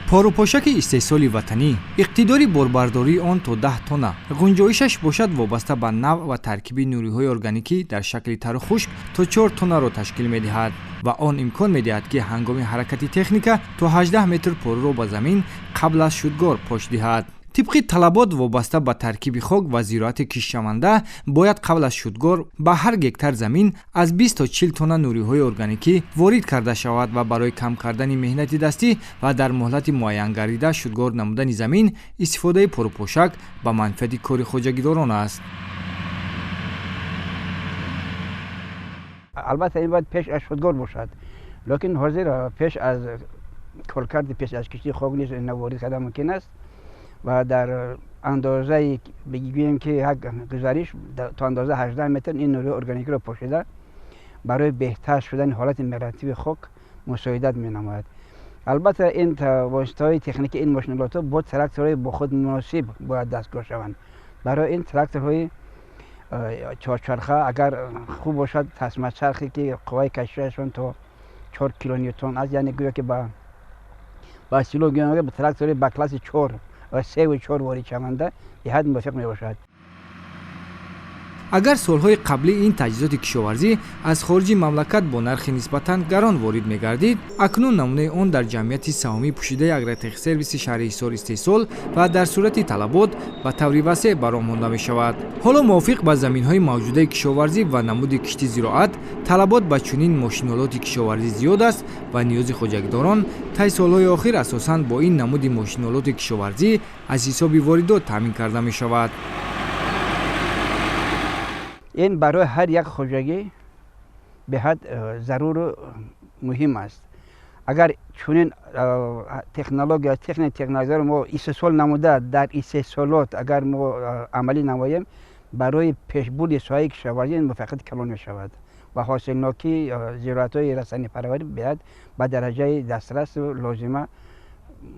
Порупошаки истеҳсоли ватанӣ иқтидори борбардории он то 10 тонна, гунҷоишаш бошад вобаста ба навъ ва таркиби нуриҳои органикӣ дар шакли тару хушк то 4 тоннаро ташкил медиҳад ва он имкон медиҳад, ки ҳангоми ҳаракати техника то 18 метр поруро ба замин қабл аз шудгор пош диҳад. Тибқи талабот вобаста ба таркиби хок ва зироати киштшаванда бояд қабл аз шудгор ба ҳар гектар замин аз 20 то 40 тонна нуриҳои органикӣ ворид карда шавад ва барои кам кардани меҳнати дастӣ ва дар муҳлати муайянгардида шудгор намудани замин истифодаи порупошак ба манфиати кори хоҷагидорон аст. Албатта, ин бояд пеш аз шудгор бошад, лекин ҳозир пеш аз коркарди пеш аз кишти хок низ ворид кардан мумкин аст ва дар андозаи бигӯем, ки як гузариш то андоза 18 метр ин нуриҳои органикиро пошида барои беҳтар шудани ҳолати мелиоративии хок мусоидат менамояд. Албатта, ин воситаҳои техникӣ, ин мошинолотҳо бо тракторҳои бо худ муносиб бояд дастгоҳ шаванд. Барои ин тракторҳои чорчарха агар хуб бошад, тасмачархе ки қувваи кашишашон то 4 килоньютон аст, яъне гӯё ки ба истилоҳ гӯям, трактори ба класси 4 ва 3 4 ворид шаванда беҳад мувофиқ мебошад. Агар солҳои қаблӣ ин таҷҳизоти кишоварзӣ аз хориҷи мамлакат бо нархи нисбатан гарон ворид мегардид, акнун намунаи он дар ҷамъияти саҳомии пӯшидаи Агротехсервиси шаҳри Ҳисор истеҳсол ва дар сурати талабот ба таври васеъ ба роҳ монда мешавад. Ҳоло мувофиқ ба заминҳои мавҷудаи кишоварзӣ ва намуди кишти зироат талабот ба чунин мошинолоти кишоварзӣ зиёд аст ва ниёзи хоҷагидорон тай солҳои охир асосан бо ин намуди мошинолоти кишоварзӣ аз ҳисоби воридот таъмин карда мешавад. Ин барои ҳар як хоҷагӣ беҳад заруру муҳим аст. Агар чунин технология, технологияро мо истеҳсол намуда, дар истеҳсолот агар мо амалӣ намоем, барои пешбурди соҳаи кишоварзӣ муваффақияти калон мешавад ва ҳосилнокии зироатҳои растанипарварӣ беҳад ба дараҷаи дастрасу лозима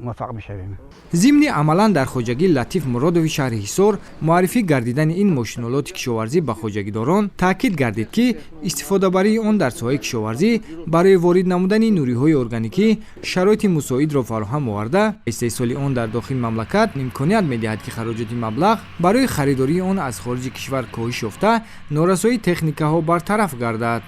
муваффақ мешавем. Зимни амалан дар хоҷагии Латиф Муродови шаҳри Ҳисор муаррифӣ гардидани ин мошинолоти кишоварзӣ ба хоҷагидорон таъкид гардид, ки истифодабарии он дар соҳаи кишоварзӣ барои ворид намудани нуриҳои органикӣ шароити мусоидро фароҳам оварда, истеҳсоли он дар дохили мамлакат имконият медиҳад, ки хароҷоти маблағ барои харидории он аз хориҷи кишвар коҳиш ёфта, норасоии техникаҳо бартараф гардад.